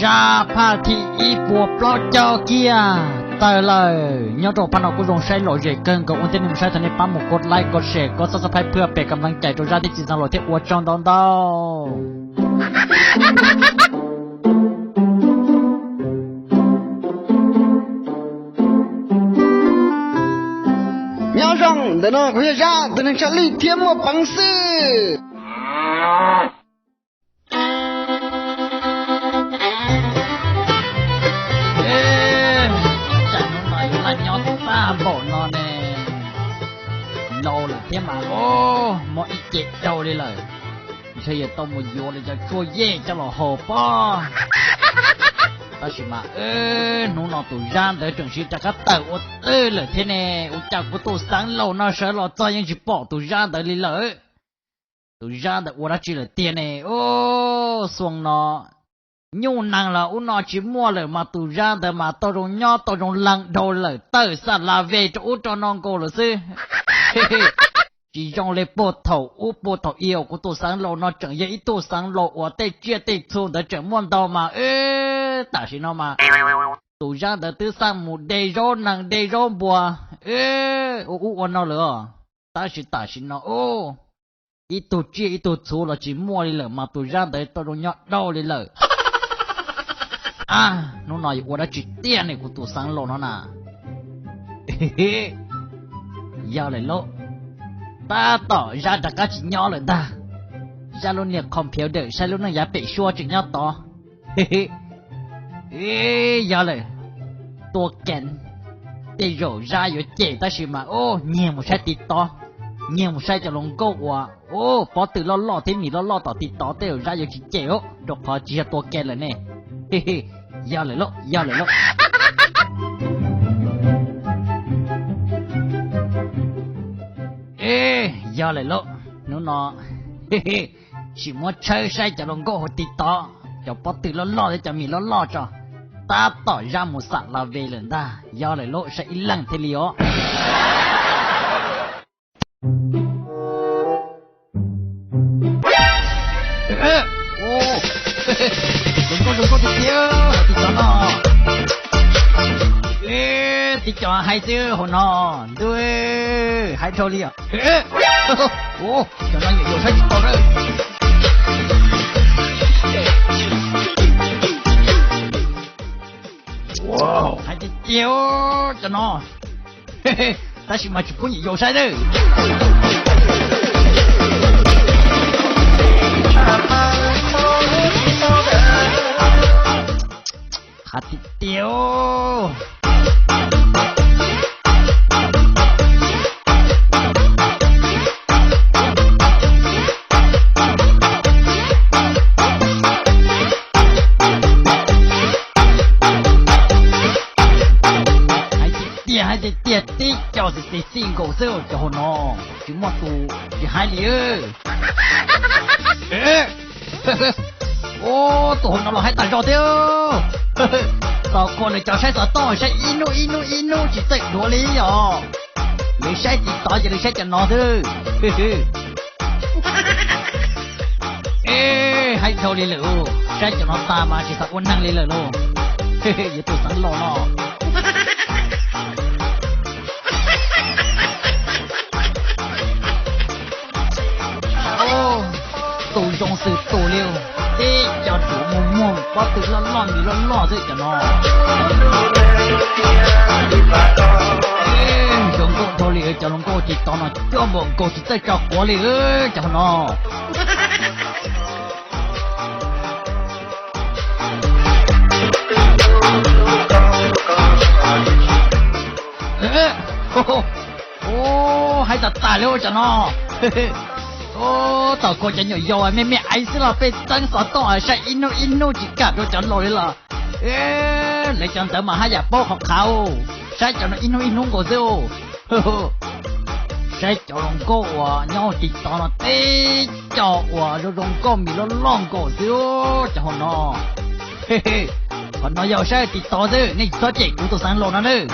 Zaj phaj thib ib puas plaub caug kiag tawm lawm. Nyob rau phaj no kuj zoo saib lom zem kawg nkaus, ua ntej nej mus saib thov nej pab mus kov like, kov share, kov subscribe pab peb kam leej cai rau zaj thib tsis xav los thiab ua tsaug ntau ntau. Nyob zoo, ntawm no kuv yog Zab, tus neeg tshaj lij thiab muaj peev xwm. Tsam hnub no yuav laj nyob tag npaum no ne. Laus lawm thiab mas, mob ib ce dhau li lawm. Ntshe yuav tau mus yuav li cov tshuaj yej coj los haus pob. Tab sis mas hnub no tus Zab ntawd tseem siv rov qab tawm ua twj lawm thiab ne. Ua cas kuv tus xeev laus no sawv los txog yeej tsis pom tus Zab ntawd li lawm? Tus Zab ntawd ua dab tsi lawm tiag ne? Ub, xuas no nyuj nees los ub no tsis muaj lawm mas tus Zab ntawd mas tau zoo nyob tau zoo lees dhau lawm, tawm xa la ve rau ub rau no nkaus lawm xwb. Tsis zoo li puag thaum ub puag thaum i uas kuv tus xeev laus no tseem yog ib tug xeev laus uas tej tsiaj tej txhu ntawd tseem muaj ntau mas, tam sim no mas tus Zab ntawd twb xaj mus de zaub nees de zaub npua ua ub ua no lawm os. Tab sis tam sim no ub, ib tug tsiaj ib tug txhu los tsis muaj li lawm mas tus Zab ntawd tau zoo nyob dhau li lawm. Ab, hnub no yuav ua dab tsi tiag ne kuv tus xeev laus no na? Yog lawm lauj, tab tom Zab rov qab tsis nyob lawm ntag. Zab lub niag computer saib lub neej yav pem suab tseem nyob tod. Yog lawm, tua kees, tej zaum Zab yuav cem tab sis mas ub, nyiag mus saib TikTok, nyiag mus saib cov hluas nkauj uas ub pob tw loj loj thiab mis loj loj tom TikTok tej zaum Zab yuav tsis cem, rau qhov tsis yog tua kees lawm ne. Yog lawm lauj, yog lawm lauj. Yog lawm lauj, hnub no sim muab tshawb saib cov hluas nkauj hauv TikTok, cov pob tw loj loj thiab cov mis loj loj tso. Tab tom Zab mus xam la ve lawm ntag. Yog lawm lauj, saib ib leeg thiaj li os. Zoo nkauj zoo nkauj tiag tiag, tus cov no. Tib co hais xwb hauv no, ntuj, hais dhau li os. Cov no yuav yau saib tsis tau lawm. Hais tiag tiag cov no, tab sis mas tsis pub nyiam yau saib lawm. Hais tiag tiag. Hais tiag tiag, hais tiag tiag, tib co xis xis xij nkaus xwb cov hauv no, tsis muaj tus tsis hais li. Ub, tus hauv no los hais tas zog thiab. Tom kua lawv cov saib xov tooj saib ib hnub ib hnub ib hnub tsis txawj dhuav li os. Lawv saib TikTok ces lawv saib cov no xwb. Hais dhau li lawm, saib cov no tas mas tsis xav ua neeg li lawm lauj. Yuav tus xeev laus no. Tus zoo xwm tus li, tib co ruam muag muag, pob tw loj loj mis loj loj xwb cov no. Zoo nkauj dhau li cov hluas nkauj TikTok no, coj npaum nkaus tsis txawj tso quav li cov no. Hais tas tas li cov no. Tom kua cov nyuam yaus me me aiv xwb los pheej txeeb xov tooj saib ib hnub ib hnub tsis kam rau cov laus li los. Lawv cov ntawd mas haj yam paub qhov qhav, saib cov no ib hnub ib hnub nkaus xwb. Saib cov hluas nkauj uas nyob hauv TikTok no teb cov uas zoo zoo nkauj mis loj loj nkaus xwb cov hauv no. Qhov no yog saib TikTok xwb, nej tsis txhob cem kuv tus xeev laus no nawb.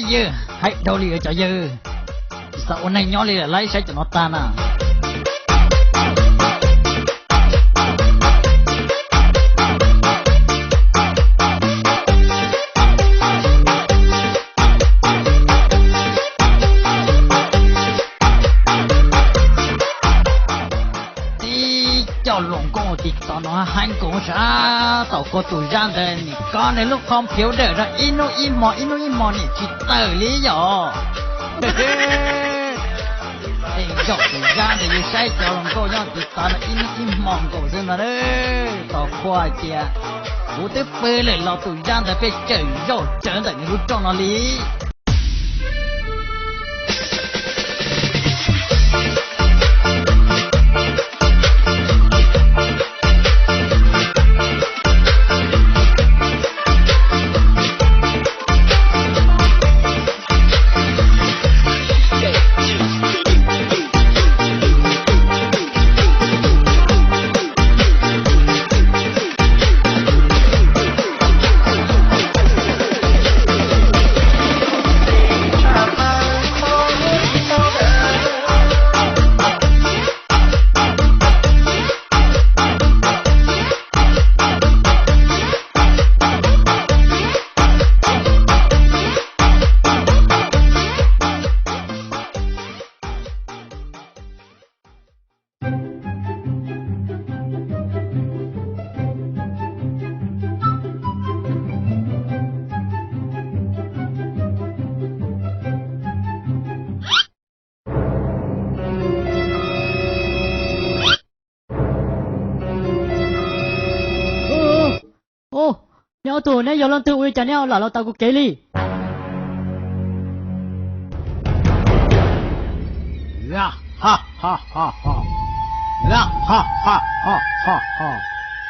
Yawg, hais dhau li cov yawg. Tsis xav ua neeg nyob li lawm, laib saib cov no tag na. Tib co hluas nkauj TikTok no heev nkaus sab, thaum kua tus zab ntawd nim kob nws lub qhov nphiav dawm rau ib hnub ib hmo ib hnub ib hmo nim tsis tawm li yom. Tej zaum tus zab ntawd yus saib cov hluas nkauj nyob TikTok no ib hnub ib hmo nkaus xwb ntag. Tos qhua hais tias kuv twb pw lawm los tus zab ntawd pheej tseem zaum tsawv ntawm nws lub rooj no li. Ub, neb ob tug neb yog leej twg ua li cas neb lam los tau kuv kev li?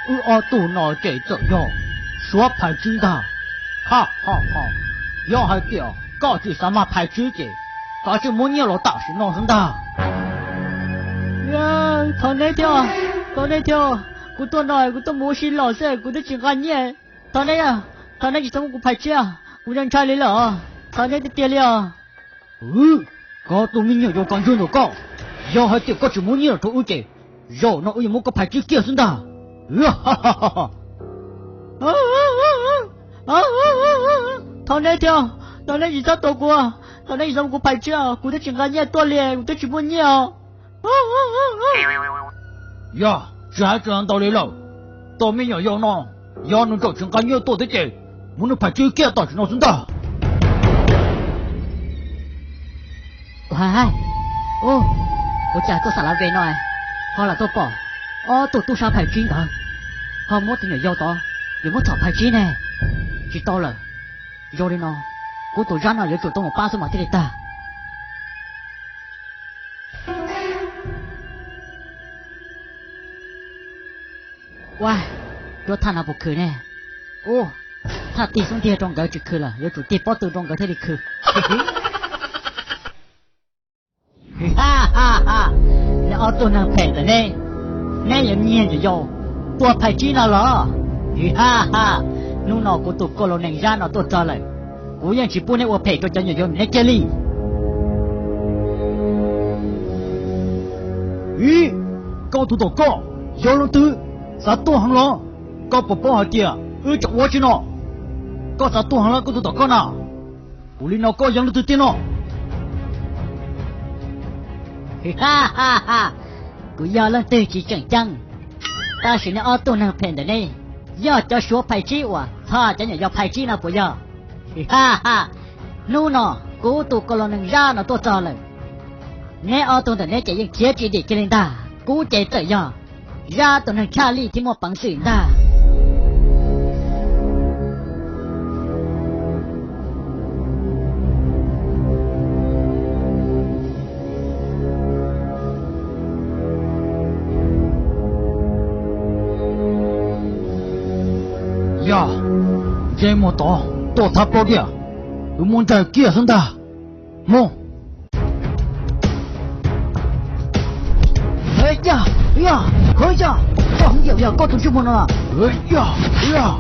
Wb ob tug no ces txawm yog Suav phais tsib ntag. Yog hais tias koj tsis xav mag phais tsib ces koj cia li muab nyiaj los tam sim no xwb ntag. Thov neb thiab, thov neb thiab, kuv tuaj no kuv tuaj mus ua si los xwb kuv twb tsis nqa nyiaj. Thov neb, thov neb tsis txhob muab kuv phais tsib, kuv ntshai ntshai li lawm, thov neb tiag tiag li os. Koj tus me nyuam yaus kab ntsuag ntawm koj, yog hais tias koj tsis muab nyiaj los rau wb ces zaum no wb yuav muab koj phais tsib kiag xwb ntag. Thov neb thiab, thov neb tsis txhob tua kuv, thov neb tsis txhob muab kuv phais tsib, kuv twb tsis nqa nyiaj tuaj li, kuv twb tsis muaj nyiaj os. Yog tsis hais tsis hais ntau li lawm, tus me nyuam yaus no yog nws tseem tsis nqa nyiaj tuaj thiab ces muab nws phais tsib kiag tam sim no xwb ntag. Ua, ua cas tuaj xa lav ve no ho lam tuaj pom ob tug tub sab phais tsib ntawd, ho muab tus nyuam yaus tod yuav muab txhom phais tsib ne? Tsis tau lawm, zoo li no kuv tus zab no yuav tsum tau mus pab xwb mas thiaj li tag. Ua, cuab thaj no puas khwv ne? Ub, thaj tig xub ntiag rau nkawd tsis khwv lawm, yuav tsum tig pob tw rau nkawd thiaj li khwv. Neb ob tug neeg phem ntawm neb, neb yuav nyiag nyuam yaus tua phais tsib no los? Ha ha, hnub no kuv tus koj los neeg zab no tuaj txog lawm, kuv yeej tsis pub neb ua phem rau cov nyuam yaus neb kiag li. Ib, koj tus tom koj yog leej twg? Xav tuaj heev los? Koj puas paub hais tias wb tseem ua tsi no? Koj xav tuaj heev los koj tus tom koj na? Ua li no koj yog leej twg tiag no? Kuv yog leej twg tsis tseem ceeb, tab sis neb ob tug neeg phem ntawm neb yog cov suav phais tsib uas txhom cov nyuam yaus phais tsib no puas yog? Ha ha, hnub no kuv tus koj los neeg zab no tuaj txog lawm, neb ob tug ntawm neb ces yeej khiav tsis dim kiag li ntag. Kuv ces txawm yog zab tus neeg tshaj lij thiab muaj peev xwm ntag. Yog, ntsej muag tod tuaj thab plaub diaj, wb muab ntsais kiag xwb ntag. Mus. Yog, yog, yog, koj tus ntsej muag no, yog, yog,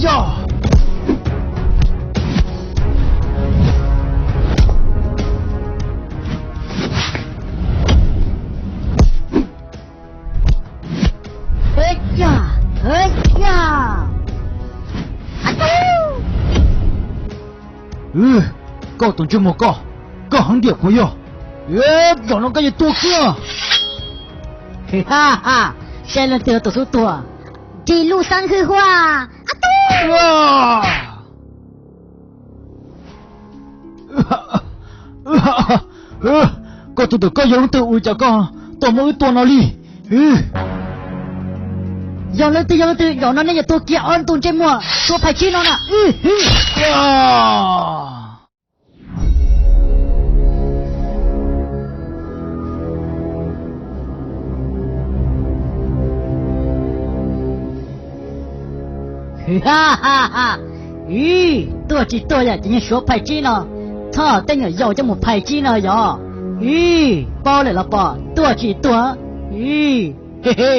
yog. Koj tus ntsej muag koj, koj heev tiag puas yog? Zaum no koj yuav tuag kiag. Saib leej twg tus xub tuag, ris lub xeeb hwj huaj. Koj tus ntawm koj yog leej twg ua li cas koj tuaj muab wb tua no li? Yog leej twg, yog leej twg, zaum no nej yuav tuag kiag ob tug ntsej muag suav phais tsib no na. Tuag tsis tuag yam ces niag suav phais tsib no, txhob tej nyuam yaus coj mus phais tsib no yog. Ib, paub lawm los pom tuag tsis tuag. Ib, he he.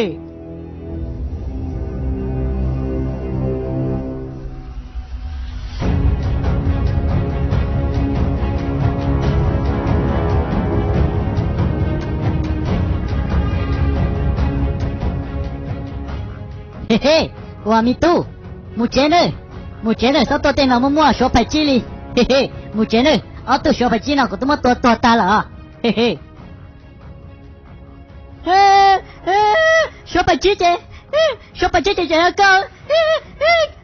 He he, ua me tub, mus tsev nawb, mus tsev nawb, txhob tuaj tej no muaj muaj suav phais tsib li. He he, mus tsev nawb, ob tug suav phais tsib no kuv twb muab tua tuag tag lawm os. He he. Suav phais tsib ces, suav phais tsib ces ces koj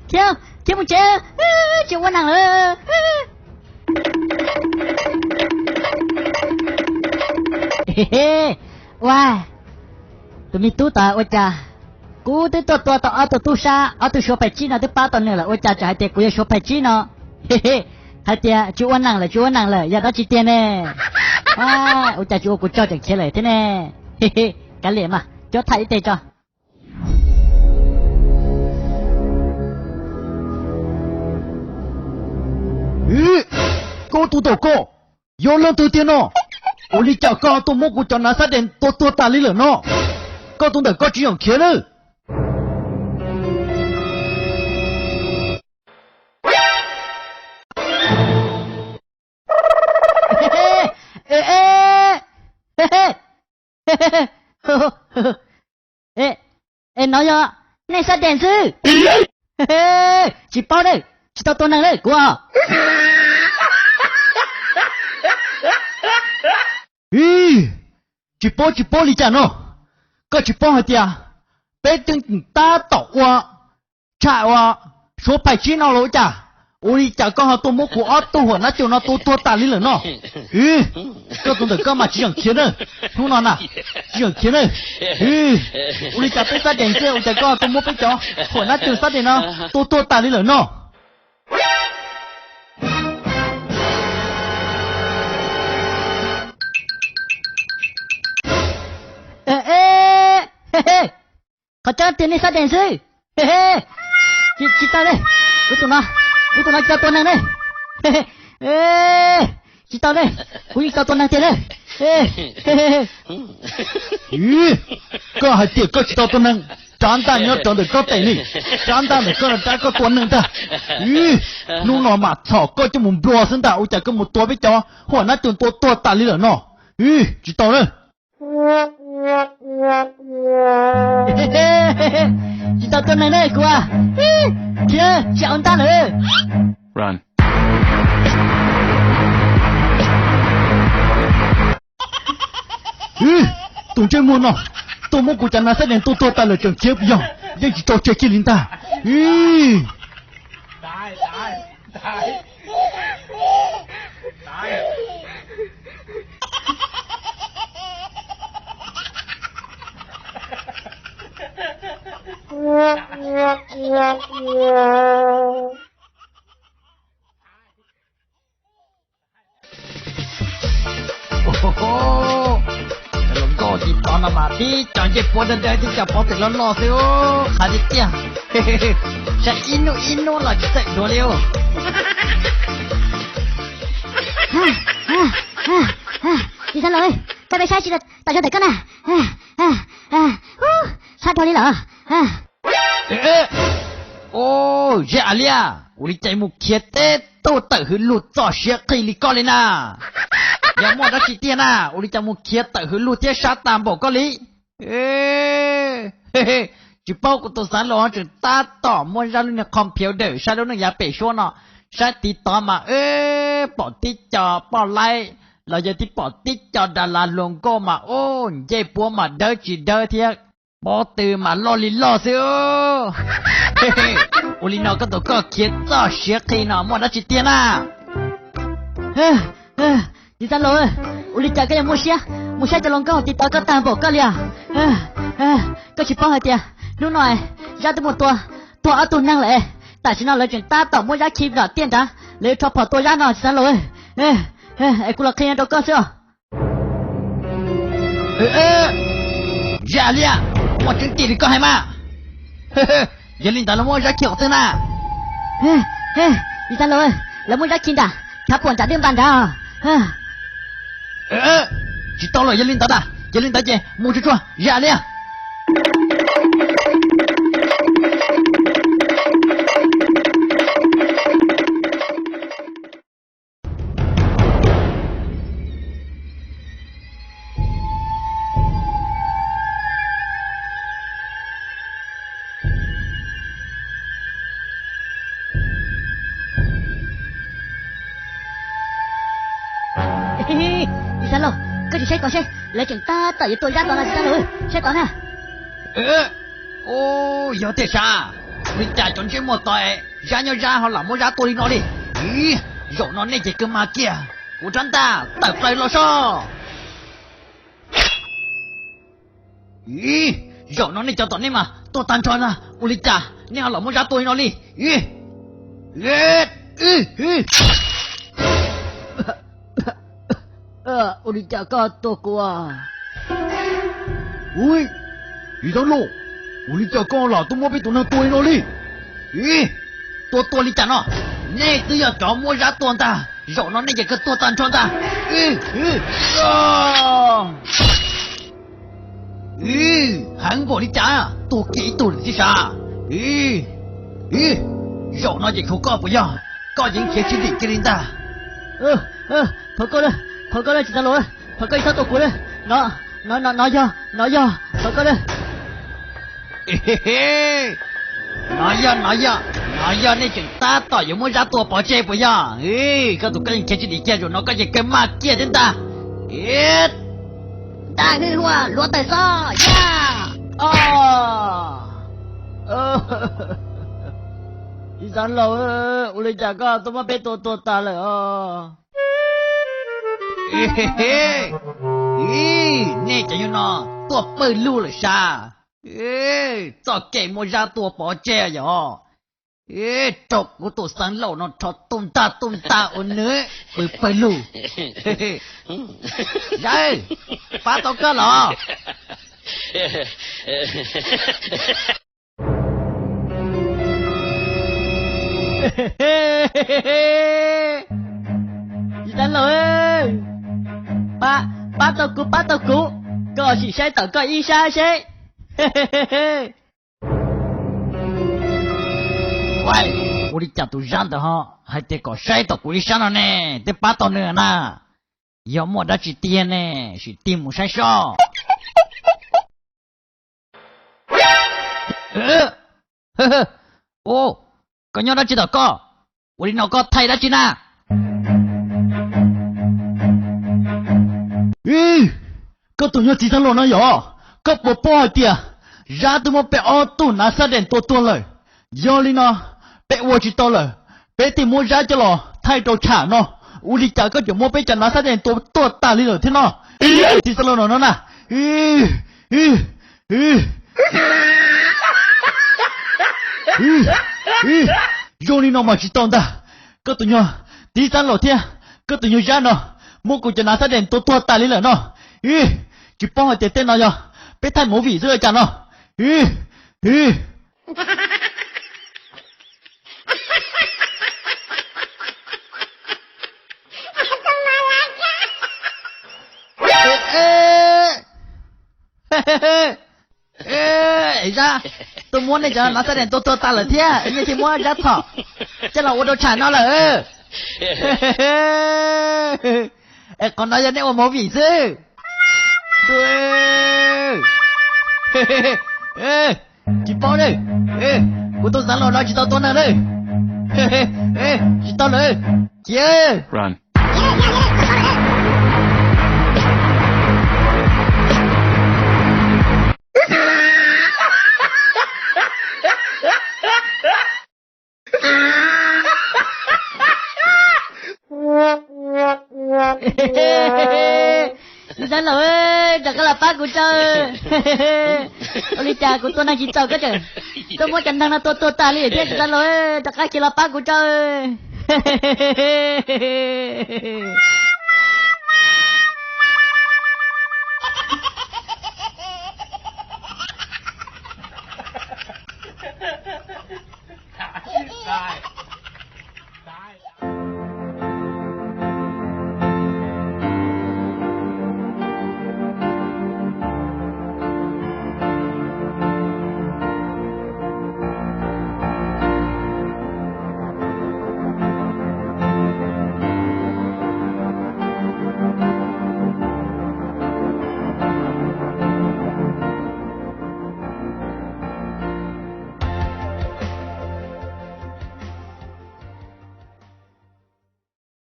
khiav, khiav mus tsev, tsis ua neeg lawm. Ua, tus me tub tod ua cas, kuv twb tuaj tua tau ob tug tub sab, ob tug suav phais tsib no twb pab tau nws lawm, ua cas tseem hais tias kuv yog suav phais tsib no? He he, hais tias tsis ua neeg lawm, tsis ua neeg lawm, yog dab tsi tiag ne? Ua cas tsis ua kuv tsaug tseem khiav lawm thiab ne? He he, kav liam mas, cob tham ib teg tso. Koj tus ntawm koj yog leej twg tiag no? Ua li cas koj tuaj muab kuv cov nav xab dees tua tuag tas li lawm no? Koj tus ntawm koj tsis txhob khiav nawb. Es no yog nej xab dees xwb. Tsis paub ne, tsis tau tua neeg ne kuv. Tsis paub, tsis paub li cas no? Koj tsis paub hais tias peb twb tab tom ua tsham ua suav phais tsib no los ua cas? Ua li cas koj ho tuaj muab kuv ob tug huam nab caum no tua tuag tas li lawm no? Koj tus ntawm koj mas tsis txhob khiav nawb, hnub no na, tsis txhob khiav nawb. Ua li cas peb xab dees xwb ua cas koj tuaj muab peb cov huam nab caum xab dees no tua tuag tas li lawm no? Qhov tseeb tiag nej xab dees xwb. Tsis tau ne, kuv tus no, kuv tus no tsis tau tua neeg ne. Tsis tau ne, kuv yeej tsis tau tua neeg tiag ne. Koj hais tias koj tsis tau tua neeg, rab ntaj nyob rau ntawm koj tes ne, rab ntaj ntawm koj no rab koj tua neeg ntag. Hnub no mam txhom koj coj mus nplua xwb ntag, ua cas koj mus tua peb cov huam nab caum tua tuag tas li lawm no? Tsis tau na. Tsis tau tua neeg ne kuv, khiav tsis au ntab lawm. Tus ntsej muag no tuaj muab kuv cov nav xab dees tua tuag tas lawm tseem khiav puas yog? Yeej tsis tso tseg kiag li ntag. Cov hluas nkauj tim tod no mas tib co ncej puab dawb dawb, tib co pob tw loj loj xwb, qab tiag tiag. Saib ib hnub ib hnub los tsis txawm dua li. Txiv xeev laus, koj peb saib tsis tas zog ntawm koj na. Sab dhau li lawm. Zeb a liaj, ua li cas mus khiav teb tuj tawm hwv lug txog siav qis li koj li na? Yog muaj dab tsi tiag na, ua li cas mus khiav tawm hwv lug thiab sab tag npaum koj li? Tsis paub kuv tus xeev laus tseem tab tom muaj zaj lub niag qhov phiav dawm saib lub neej yav pem suab no, saib tiv tod mas pom tib co poj laib los yog tib pom tib co das las hluas nkauj mas ub ncej puab mas dawb tsis dawb thiab pob tw mas loj li loj xwb. Ua li no koj tus koj khiav txoj siav qhi no muaj dab tsi tiag na? Txiv xeev laus, ua li cas koj yuav muaj siab mus saib cov hluas nkauj hauv TikTok koj tag npaum koj li os? Koj tsis paub hais tias hnub no Zab twb muaj tua, tua ob tug neeg lawm. Tam sim no lawv tseem tab tom muab Zab khi nram tiaj nrad, lawv yuav rho phom tua Zab no txiv xeev laus. Es kuv los qhia rau koj xwb os. Zam liaj, muaj tseeb tiag li koj hais mas. Yog li ntawd los muab Zab khi qhov twg na? Txiv xeev laus, lawv muab Zab khi nram chav puam nram dwj npas nrad. Tsis tau lawm, yog li ntawd na, yog li ntawd ces mus tsuag tsuag zam liaj. Txiv xeev laus, koj tsis saib tod seb, lawv tseem tab tom yuav tua Zab tod no txiv xeev laus, saib tod na. Yog tiag sas, ua li cas cov ntsej muag tod, Zab nyob Zab ho lam muab Zab tua li no li? Ib, zaum no nej ces kawg mag kiag, kuv rab ntaj tawm plaws los soj. Ib, zaum no nej cov tom nej mas tuag tag nrho ntag, ua li cas nej ho lam muab Zab tua li no li? Ua li cas koj tua kuv? Ui, txiv xeev laus, ua li cas koj lam tuaj muab peb tus neeg tua li no li? Ib, tua tua li cas no, nej twb yog cov muab Zab tua ntag, zaum no nej ces kawg tuag tag nrho ntag. Ib, heev npaum li cas, tua kiag ib tug lawm thiab sas. Ib, zaum no ces khuv koj puas yog? Koj yeej khiav tsis dim kiag li ntag. Thov koj, thov koj txiv xeev laus, thov koj tsis txhob tua kuv, no, no, no yog, no yog, thov koj. No yog, no yog, no yog nej tseem tab tom yuav muab Zab tua pov tseg puas yog? Koj tus koj yeej khiav tsis dim kiag, zaum no koj ces kawg mag kiag thiab ntag. Ntaj hwj huam luav taws xob, yaj. Txiv xeev laus, ua li cas koj tuaj muab peb tua tuag tag lawm os? Nej cov nyuag no tuaj pawg lug lawm sas. Txoj kev muab Zab tua pov tseg yog rau kuv tus xeev laus no rho tuj ntag tuj ntag ua nws pw pawg lug. Zab, pab tau koj los. Txiv xeev laus, pab, pab tau kuv, pab tau kuv, koj sim saib tom koj ib sab seb. Ua li cas tus Zab ntawd ho hais tias kom saib tom kuv ib sab no ne, twb pab tau nws na. Yog muaj dab tsi tiag ne, sim tig mus saib soj. Ub, koj nyob dab tsi tom koj? Ua li no koj thaij dab tsi na? Koj tus nyuag txiv xeev laus no yog, koj puas paub hais tias Zab twb muab peb ob tug nav xab dees tua tuag lawm? Yog li no, peb ua tsis tau lawm, peb thiaj muab Zab coj los thaij rau tsham no. Ua li cas koj tseem muab peb cov nav xab dees tua tuag tag li lawm thiab no? Txiv xeev laus no na. Zoo li no mas tsis tau ntag. Koj tus nyuag txiv xeev laus thiab koj tus nyuag Zab no muab kuv cov nav xab dees tua tuag tas li lawm no. Tsis paub hais tias tej no yog peb thaij movie xwb los cas no. Zab, tuaj muab nej cov nav xab dees tua tuag tas lawm thiab nej thiaj muab Zab txhom coj los ua rau tsham no lawm. Es qhov no yog nej ua movie xwb. Tsis paub ne, kuv tus xeev laus no tsis tau tua neeg ne. Tsis tau lawm, cia. Txiv Xeev Laus, rov qab los pab kuv tso. Ua li cas kuv tua neeg tsis txaus koj tseem tuaj muab cov neeg no tua tuag tag li thiab. Txiv Xeev Laus, rov qab cia los pab kuv tso.